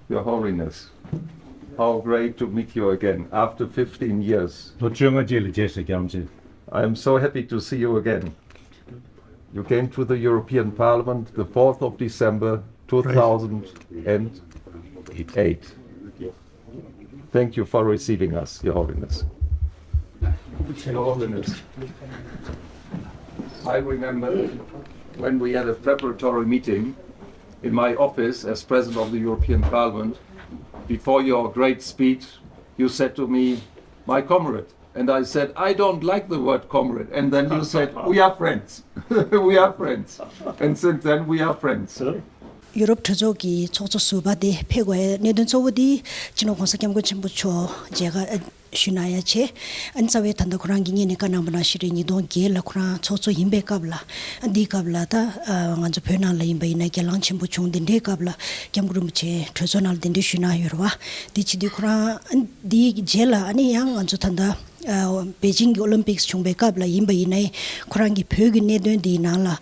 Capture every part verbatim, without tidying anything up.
Your Holiness, how great to meet you again after fifteen years. ལོ་བཅོ་ལྔ་རྗེས་ལ་མཇལ་ས་རྒྱལ་བ་རིན་པོ་ཆེ། I am so happy to see you again. You came to the European Parliament the fourth of December two thousand eight. Thank you for receiving us, Your Holiness. Your Holiness, I remember when we had a preparatory meeting in my office as President of the European Parliament, before your great speech, you said to me, "My comrade." And I said, "I don't like the word comrade." And then you said, "We are friends." We are friends. And since then, we are friends. ཡུ་རོབ་གྲོས་ཚོགས་ཀྱི་ཚོགས་གཙོ་ཟུར་པ་དེ་ཕེབས་དགོས་གནད་དོན་གཙོ་བོ་དེ་སྤྱི་ནོར་གོང་ས་སྐྱབས་མགོན་ཆེན་པོ་མཆོག་མཇལ་ཁ་ཞུ་གནང་ཡ་བྱས། ཨ་ནི་རྩ་བའི་ད་ལྟ་ཁོ་རང་གིས་སྔོན་ནས་བཀའ་གནང་པ་ནང་བཞིན་རེད། ཉིས་སྟོང་བརྒྱད་ལ་ཁོ་རང་ཚོགས་གཙོ་ཡིན་པའི་སྐབས་ལ། འདིའི་སྐབས་ལ་ད་ང་ཚོ་བོད་ནང་ལ་ཡིན་པ་ཡིན་ན་སྒེར་ལངས་ཆེན་པོ་བྱུང་། དེ་འདྲའི་སྐབས་ལ་སྐྱབས་མགོན་རིན་པོ་ཆེ་གྲོས་ཚོགས་ནང་ལ་གདན་འདྲེན་ཞུས་གནང་ཡོད་རེད་བ། དེ་བྱེད་དུས་ཁོ་རང་ཨ་ནི་འདིའི་རྗེས་ལ་ཨ་ནི་ཡང་ང་ཚོ་ད་ལྟ་པེ་ཅིང་གི་ཨོ་ལིམ་པིག་སི་བྱུང་པའི་སྐབས་ལ་ཡིན་པ་ཡིན་ན་ཁོ་རང་གིས་བོད་ཀྱི་གནད་དོན་འདིའི་ནང་ལ།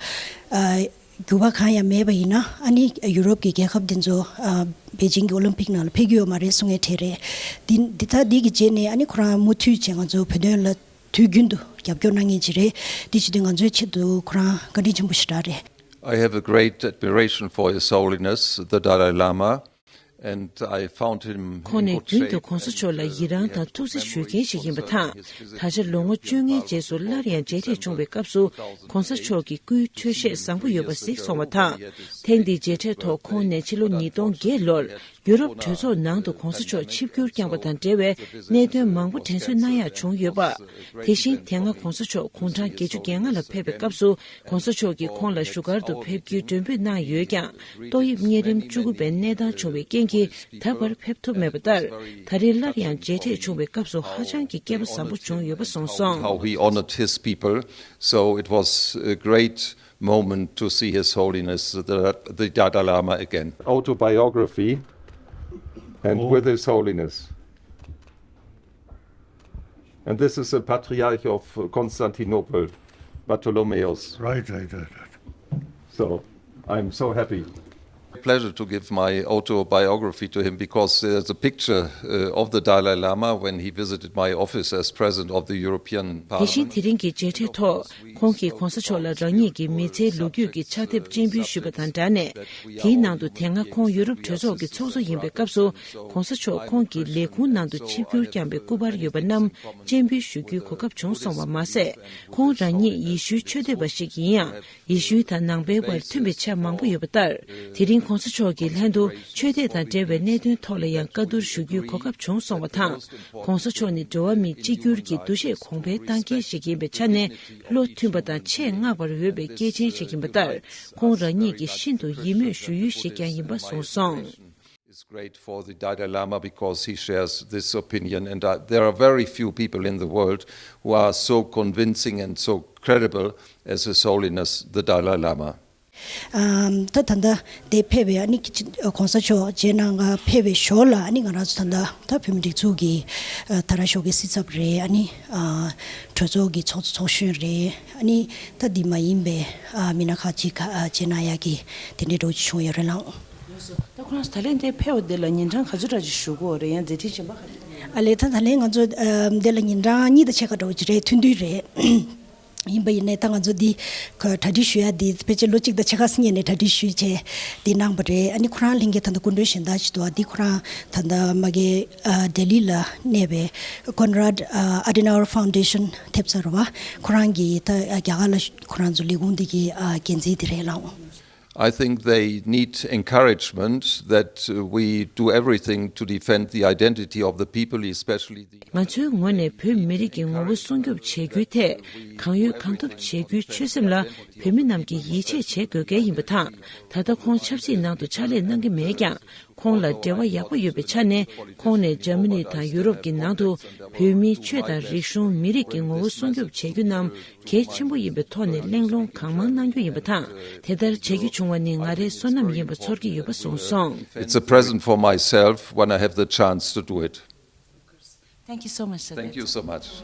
འགྱུར་བ་གང་ཡང་མེད་པ་ཡིན་ན་ཨ་ནི་ཡུ་རོབ་ཀྱི་རྒྱལ་ཁབ་འདི་ཚོ་ཨ་པེ་ཅིང་གི་ཨོ་ལིམ་པིག་ནང་ལ་ཕེབས་ཀྱི་ཡོད་མ་རེད་གསུང་ཡས་གྲས་རེད། འདི་འདི་ད་འདི་གི་རྗེས་ནས་ཨ་ནི་ཁོ་རང་མུ་མཐུད་བྱས་ང་ཚོ་བོད་དོན་ལ་དུས་རྒྱུན་དུ་རྒྱབ་སྐྱོར་གནང་མཁན་ཅིག་རེད། འདི་བྱེད་དུས་ང་ཚོའི་ཆེད་དུ་ཁོ་རང་བཀའ་དྲིན་ཆེན་པོ་ཞེ་དྲག་རེད། I have a great admiration for His Holiness the Dalai Lama. And I found him in good shape. ཁོང་ནི་རྒྱུན་དུ་གོང་ས་མཆོག་ལ་ཡི་རང་དང་ཐུགས་རྗེ་ཞུ་མཁན་ཞིག་ཡིན་པ་དང་། ད་ཆ་ལོ་ངོ་བཅོ་ལྔའི་རྗེས་སུ་སླར་ཡང་མཇལ་འཕྲད་བྱུང་བའི་སྐབས་སུ་གོང་ས་མཆོག་གི་སྐུའི་འཕྲོད་བཞེས་བཟང་པོ་ཡོད་པ་གཟིགས་སོང་བ་དང་། ཐེངས་འདིའི་མཇལ་འཕྲད་ཐོག་ཁོང་ནས་ཕྱི་ལོ་ཉིས་སྟོང་བརྒྱད་ལོར་ཡུ་རོབ་གྲོས་ཚོགས་ནང་དུ་གོང་ས་མཆོག་ཆིབས་བསྒྱུར་བསྐྱངས་པ་དང་འབྲེལ་བའི་གནད་དོན་མང་པོ་དྲན་གསོ་གནང་ཡག་བྱུང་ཡོད་པ། དེ་བཞིན་དེ་སྔ་གོང་ས་མཆོག་དགུང་གྲངས་བརྒྱད་ཅུ་གྱ་ལྔ་ལ་ཕེབས་པའི་སྐབས་སུ་གོང་ས་མཆོག་གིས་ཁོང་ལ་བཞུགས་སྒར་དུ་ཕེབས་རྒྱུའི་མགྲོན་འབོད་གནང་ཡོད་ཀྱང་། ཏོག་དབྱིབས་གཉན་རིམས་བཅུ་དགུ་པའི་གནས་སྟངས་བྱུང་བའི་རྐྱེན་གྱིས་ད་བར་ཕེབས་ཐུབ་མེད་པ་ལྟར། ད་རེས་སླར་ཡང་མཇལ་འཕྲད་བྱུང་བའི་སྐབས་སུ་ཧ་ཅང་གི་སྐལ་པ་བཟང་པོ་བྱུང་ཡོད་པ་གསུངས་སོང་། How he honored his people, so it was a great moment to see His Holiness the, the Dalai Lama again. Autobiography and with His Holiness. And this is the Patriarch of Constantinople, Bartholomeus. Right, right, right, right. So, I'm so happy. Pleasure to give my autobiography to him because there's a picture uh, of the Dalai Lama when he visited my office as president of the European Parliament. དེ་བཞིན་དེ་རིང་གི་མཇལ་འཕྲད་ཐོག་ཁོང་གིས་གོང་ས་མཆོག་ལ་རང་ཉིད་ཀྱི་མི་ཚེའི་ལོ་རྒྱུས་ཀྱི་ཕྱག་དེབ་སྤྱན་འབུལ་ཞུས་པ་དང་སྦྲགས་ནས། དེའི་ནང་དུ་དེ་སྔ་ཁོང་ཡུ་རོབ་གྲོས་ཚོགས་ཀྱི་ཚོགས་གཙོ་ཡིན་པའི་སྐབས་སུ་གོང་ས་མཆོག་ཁོང་གི་ལས་ཁུངས་ནང་དུ་ཆིབས་བསྒྱུར་བསྐྱངས་པའི་སྐུ་པར་ཡོད་པ་རྣམས་སྤྱན་འབུལ་ཞུ་རྒྱུའི་གོ་སྐབས་བྱུང་སོང་བ་མ་ཟད། ཁོང་རང་ཉིད་ཡེ་ཤུའི་ཆོས་དད་པ་ཞིག་ཡིན་ཡང་། ཡེ་ཤུའི་དང་ནང་པའི་བར་མཐུན་པའི་ཆ་མང་པོ་ཡོད་པ་ལྟར། དེ་རིང་གོང་ས་མཆོག་གི་ལྷན་དུ་ཆོས་དད་དང་འབྲེལ་བའི་གནད་དོན་ཐོག་ལ་ཡང་བཀའ་བསྡུར་ཞུ་རྒྱུའི་གོ་སྐབས་བྱུང་སོང་བ་དང་། གོང་ས་མཆོག་ནི་འགྲོ་བ་མིའི་གཅིག་གྱུར་གྱི་འདུ་ཤེས་གོང་འཕེལ་གཏང་མཁན་ཞིག་ཡིན་པའི་ཆ་ནས། བློ་མཐུན་པ་དང་ཆེས་བསྔགས་པར་འོས་པའི་སྐྱེས་ཆེན་ཞིག་ཡིན་པ་ལྟར། ཁོང་རང་ཉིད་ཀྱིས་ཤིན་ཏུ་ཡིད་སྨོན་ཞུ་ཡུལ་ཞིག་ཀྱང་ཡིན་པ་གསུངས་སོང་། It's great for the Dalai Lama because he shares this opinion, and uh, there are very few people in the world who are so convincing and so credible as His Holiness the Dalai Lama. ཨམ། ད་ད་ལྟ་དེ་ཕེབས་པའི་ཨ་ནི་གོང་ས་མཆོག་རྗེས་གནང་ག་ཕེབས་པའི་ཞོར་ལ་ཨ་ནི་ང་རང་ཚོ་ད་ལྟ་ད་བོད་མི་སྒྲིག་འཛུགས་ཀྱི་ཨ་ད་ར་ཤོག་གི་སྲིད་ཚབ་རེད། ཨ་ནི་ཨ་གྲོས་ཚོགས་ཀྱི་ཚོགས་གཙོ་ཚོགས་གཞོན་རེད། ཨ་ནི་ད་འདི་མ་ཡིན་པའི་ཨ་མི་སྣ་ཁག་ཅིག་ཨ་རྗེས་གནང་ཡག་གི་དེ་འདྲའི་འགྲོ་རྒྱུ་བྱུང་ཡོད་རེད་ལགས། ད་ཁོ་རང་ཚོ་ད་ལན་དེ་ཕེབས་པ་འདི་ལ་ཉིན་གྲངས་ག་ཚོད་འདྲ་ཅིག་བཞུགས་དགོས་རེད། ཡང་མཛད་འཕྲིན་གཞན་པ་ག་ཚོད། ཨ་ལས་ད་ད་ལན་ང་ཚོ་ཨ་འདི་ལ་ཉིན་གྲངས་གཉིས་དང་ཕྱེད་ཀ་འདྲ་བོ་ཅིག་རེད། ཐུང་ཐུང་རེད། ཡིན་པ་ཡིན་ནའི་ད་ང་ཚོ་འདི་ག་གྲ་སྒྲིག་ཞུ་ཡ་འདི་ཕལ་ཆེར་ལོ་གཅིག་དང་ཕྱེད་ཀ་སྔོན་ནས་གྲ་སྒྲིག་ཞུས་བྱས་འདི་གནང་པ་རེད། ཨ་ནི་ཁོ་རང་ལྷན་རྒྱས་ད་ལྟ་སྐུ་མགྲོན་གཞན་དག་ཅིག་འདུག་ཨ་འདི་ཁོ་རང་ད་ལྟ་མ་གི་ཨ་ལྡི་ལི་ལ་གནས་པའི་Konrad ཨ་Adenauer Foundation ཐེབས་རྩ་རེད་བ། ཁོ་རང་གི་ད་རྒྱ་གར་ལ་ཁོ་རང་ཚོ་ལས་ཁུངས་འདི་གི་ཨ་འགན་འཛིན་འདི་རེད་ལགས། I think they need encouragement that uh, we do everything to defend the identity of the people, especially the ང་ཚོའི་ངོས་ནས་བོད་མི་རིགས་ཀྱི་ངོ་བོ་སྲུང་སྐྱོབ་བྱེད་རྒྱུའི་ཐད་གང་ཡོད་གང་ཐུབ་བྱེད་རྒྱུའི་ཆོད་སེམས་ལ་བོད་མི་རྣམས་ཀྱིས་ཡིད་ཆེས་བྱེད་དགོས་གལ་ཡིན་པ་དང་། ད་ལྟ་ཁོང་ཆབ་སྲིད་ནང་དུ་ཕྱག་ལས་གནང་གི་མེད་ཀྱང་། ཁོང་ལ་འབྲེལ་བ་ཡག་པོ་ཡོད་པའི་ཆ་ནས། ཁོང་ནས་འཇར་མ་ནི་དང་ཡུ་རོབ་ཀྱི་ནང་དུ་བོད་མིའི་ཆོས་དང་རིག་གཞུང་། མི་རིགས་ཀྱི་ངོ་བོ་སྲུང་སྐྱོབ་བྱེད་རྒྱུ་རྣམས་གལ་ཆེན་པོ་ཡིན་པའི་ཐོག་ནས་གླེང་སློང་གང་མང་གནང་རྒྱུ་ཡིན་པ་དང་། དེ་ལྟར་བྱེད་རྒྱུ་བྱུང་བ་ནི་ང་རའི་བསོད་ནམས་ཡིན་པ་ཚོར་གྱི་ཡོད་པ་གསུངས་སོང་། It's a present for myself when I have the chance to do it. Thank you so much, sir. Thank you so much.